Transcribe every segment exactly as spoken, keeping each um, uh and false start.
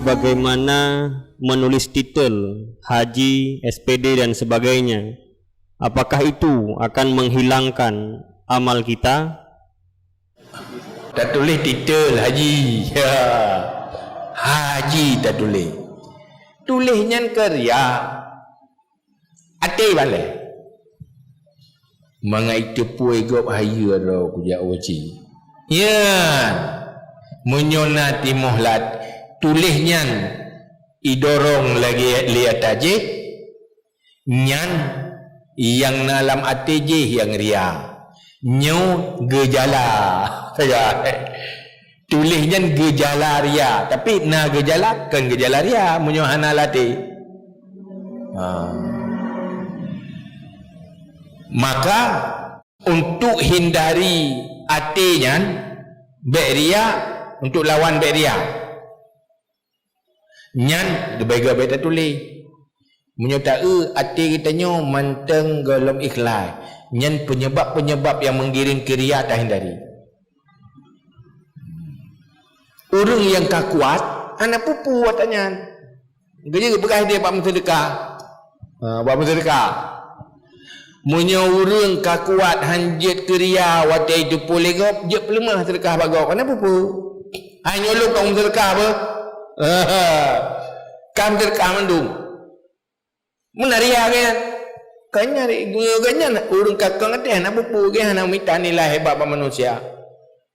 Bagaimana menulis titel haji, S P D, dan sebagainya? Apakah itu akan menghilangkan amal kita? Tatuléh titel haji. Ya. Haji tatuléh. Tuléh nyan keu riya. Até balée. Mangat jiteupue gob hayeue droe kujak uji. Nyan, meunyoe na timoh lat, tuléh nyan idorong lagée lé ata jih, nyan nyang na lam até jih nyang riya. Nyoe geujala. Tuléh nyan geujala riya, tapi na geujala, kon geujala riya meunyoe hana lam até. Ha. Maka, untuk hindari até nyan, bék riya, untuk lawan bék riya. Nyan leubeh gét bék tatuléh. Meunyoe taeu até geutanyoe mantong gohlom ikhlaih, nyan penyebab-penyebab nyang menggiring keu riya tahindari. Ureuëng nyang ka kuat hana peue-peue ata nyan. Geujeuet geupeugah idéh bak meuseudeukah. Ha, bak meuseudeukah. Meunyoe ureuëng ka kuat han jeuet keu riya watée jiteupue lé gob, jeuet peuleumah seudeukah bak gob. Hana peue-peue. Hai nyoe lôn ka meuseudeukah beuh. Ka meuseudeukah mandum. Meunan riya geuh nyan. Kan nyan, geuh nyan ureuëng ka kong até hana peue-peue, geuh hana mita nilai hebat bak manusia.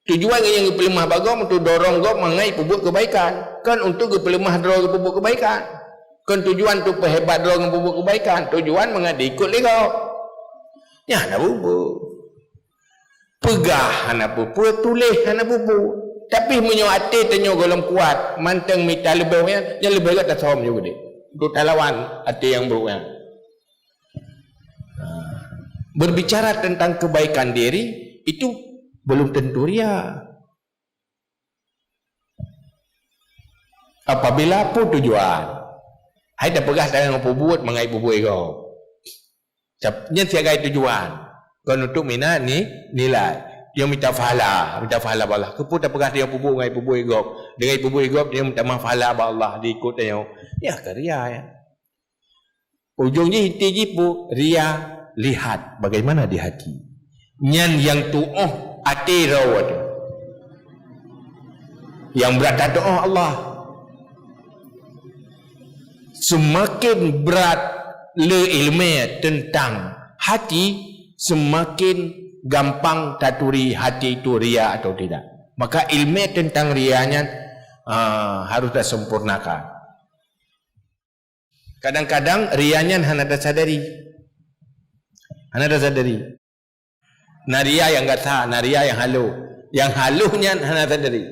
Tujuan geuh nyang geupeuleumah bak gob untuk dorong gob mangat peubuet keubaikan. Kon untuk geupeuleumah droe geupeubuet keubaikan. Kon tujuan untuk peuhebat droe geupeubuet keubaikan. Tujuan mangat diikot lé gob. Nyan hana peue-peue. Peugah hana peue-peue, tuléh hana peue-peue. Tapi meunyoe até tanyoe gohlom kuat, mantong mita leubeh nyan, nyan leubeh gét tasöm ju geude. Untuk talawan até nyang brok nyan. Berbicara tentang kebaikan diri, itu belum tentu riya. Apabila peue tujuan, hai tapeugah tanyoe peubuet mangat peubuet gob. Tap-, nyan siagai tujuan. Kon untuk mina ni, nilai. Dia mita pahala, mita pahala bak Allah. Keupeue tapeugah dia peubuet mangat peubuet gob? Dengan peubuet gob dia mita pahala bak Allah, diikot tanyoe. Ya, keu riya ya. Ujong jih, inti jih peue? Riya, lihat bagaimana di hati. Nyan nyang tuoh até droe tu. Nyang brat tatuoh Allah. Seumaken brat le iéleumé teuntang hati, seumaken gampang taturi hati tu riya atau tidak. Maka iéleumé teuntang riya nyan, ah, harôh taseumpurnakan. Kadang-kadang riya nyan hana tasadari. Hana tasadari. Na riya nyang gata, na riya nyang halôh. Nyang halôh nyan hana tasadari.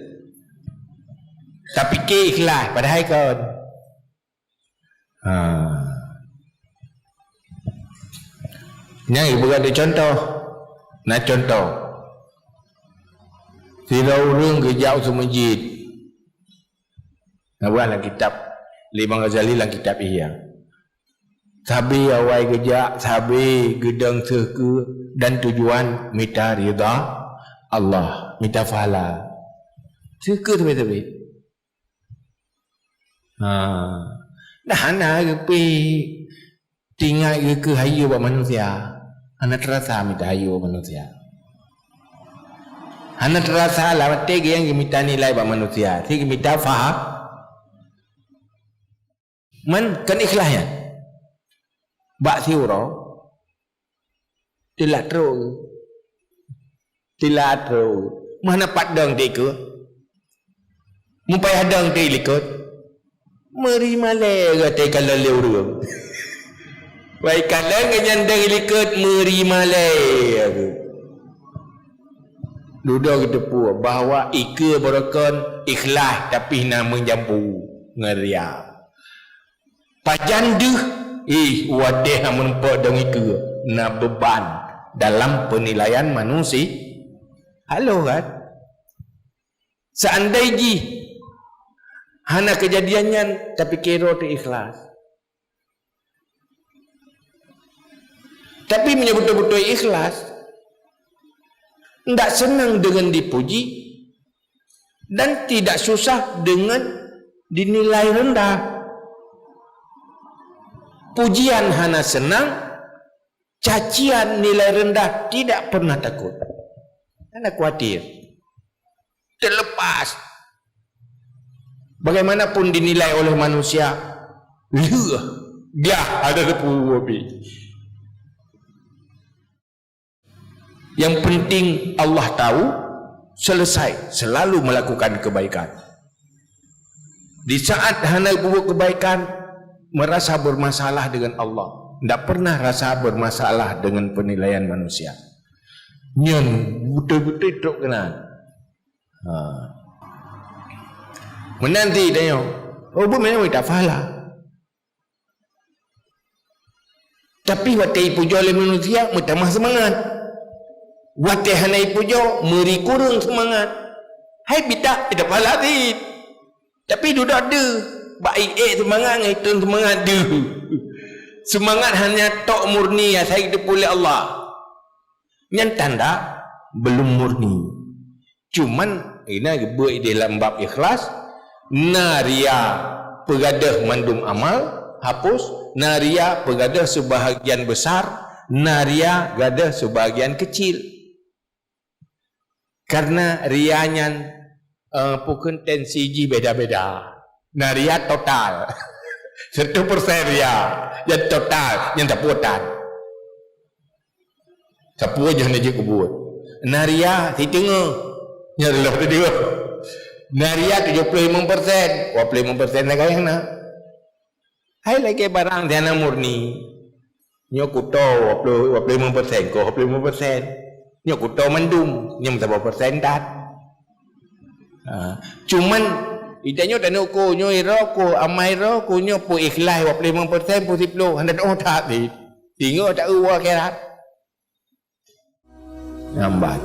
Tapike ikhlaih, padahai kon. Ha. Nyan ibu gata contoh. Na contoh. Sidroe ureuëng geujak u meuseujid. Na buah lam kitab, lé Imam Ghazali lam kitab Ihya. Sabe awai geujak, sabe geudong seukeue dan tujuan mita ridha Allah, mita pahala. Seukeue sabe-sabe. Ha. Dah hana geupeu Tingat geukeu hayeue bak manusia, hana teurasa mita hayeue bak manusia. Hana teurasa lam até geuh nyang geumita nilai bak manusia, si geumita paham. Man kon ikhlaih nyan. Bak siuroe, teulat trok. Teulat trok. Meuhana pat dong teuh ikot. Meupayah dong teuh ilikot. Meuri malée gata ikalon lé ureuëng. Wai ikalon ngon nyan dong ilikot meuri malée aku. Dudoe geuteupeue bahwa ikeue barokon ikhlaih tapi na meujampu ngon riya. Pajan deuh, ih, watée hana meurumpok dong ikeue na beuban dalam peunilaian manusia. Halo kan? Seandai jih hana keujadian nyan, tapi keudroe teuh ikhlas. Tapi meunyoe beutôi-beutôi ikhlas, ndak seunang deungon dipuji dan tidak susah deungon dinilai rendah. Pujian hana senang, cacian, nilai rendah tidak pernah takut. Hana khawatir. Terlepas. Bagaimanapun dinilai oleh manusia, lheueh, glah ada teupeue pih. Yang penting Allah tahu, selesai, selalu melakukan kebaikan. Di saat hana buat kebaikan, merasa bermasalah dengan Allah. Tidak pernah rasa bermasalah dengan penilaian manusia. Nyan betul-betul trok keunan. Ha. Meunan ti tanyoe, oh, buet meunan tak pahala. Tapi watée ipujoe lé manusia, meutamah seumangat. Watée hana ipujoe, meuri kureueng seumangat. Hai bidak, bidak pahala cit. Tapi dudoe deuh, bak iék seumangat ngon itôn seumangat deuh. Seumangat hana tok murni asai geuteupeue lé Allah. Nyan tanda belum murni. Cuman, ina geubeuet di dalam bab ikhlas, na ria peugadeuh mandum amal, hapus, na ria peugadeuh seubahagian besar, na ria gadeuh seubahagian kecil. Karena ria nyan, eh, pukon tensi jih beda-beda. Na ria total. Seratus persen ria. Nyan total. Nyan sapeue tan. Sapeue nyoe hana jeuet keu buet. Na ria siteungoh. Nyan reuloh teudeungoh. Na ria tujoh ploh limong persen. Dua ploh limong persen sagai hana. Hai lagée barang nyang hana murni. Nyoe kuto dua ploh, dua ploh limong persen, ko dua ploh limong persen. Nyoe kuto mandum, nyoe saboh persen that. Ha, cuman, ita nyoe tanuko, nyoe iro ko, amai iro ko, nyoe peu ikhlas dua ploh limong persen, peu siploh, hana tahu that di. Tinggal tak u akhirat. Nyambat.